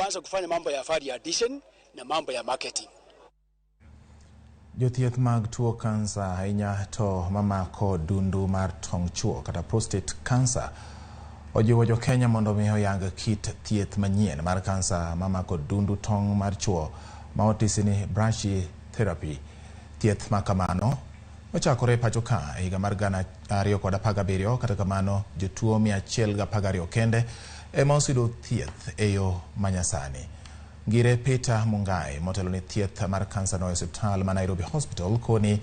Tukaanza kufanya mambo ya value addition na mambo ya marketing. Jothieth mag tuo kansa ahinya to mamako dundu mar tong chuo kata prostate cancer ojiwo jokenya mondo mi oyang kit thieth manyien mar kansa mamako dundu tong mar chuo ma otisi ni brachytherapy. Thieth ma kamano nochakore e pacho ka e higa mar 2017 kata kamano jotuo 112 kende ema oseyudo thieth e yo manyasani. Ngire Peter Mungai motelo ne thieth mar kansa no e osiptal ma Nairobi Hospital koni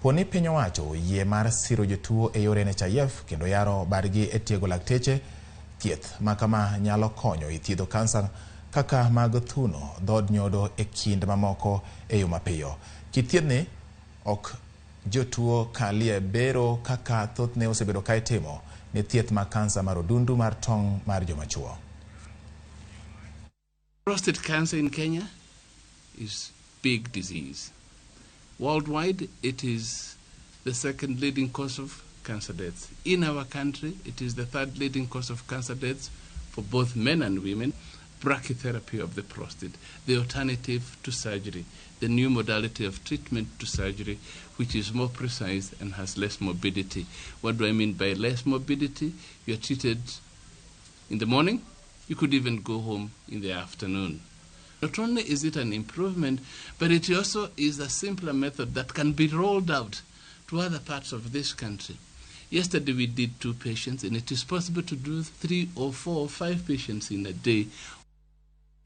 poni piny owacho yie mar siro jotuo e yor NHIF kendo yaro badgi e tiego lakteche, thieth ma kama nyalo konyo e thiedho kansa kaka mag thuno, dhood nyodo e kind mamoko e yo mapiyo. Kit thiethni ok jotuo kalie bero kaka thothne osebedo ka itimo ne thieth mag kansa mar odundu mar tong' mar joma chuo. Prostate cancer in Kenya is big disease. Worldwide, it is the second leading cause of cancer deaths. In our country, it is the third leading cause of cancer deaths for both men and women. Brachytherapy of the prostate, the alternative to surgery, the new modality of treatment to surgery, which is more precise and has less morbidity. What do I mean by less morbidity? You're treated in the morning, you could even go home in the afternoon. Not only is it an improvement, but it also is a simpler method that can be rolled out to other parts of this country. Yesterday we did 2 patients, and it is possible to do 3 or 4 or 5 patients in a day.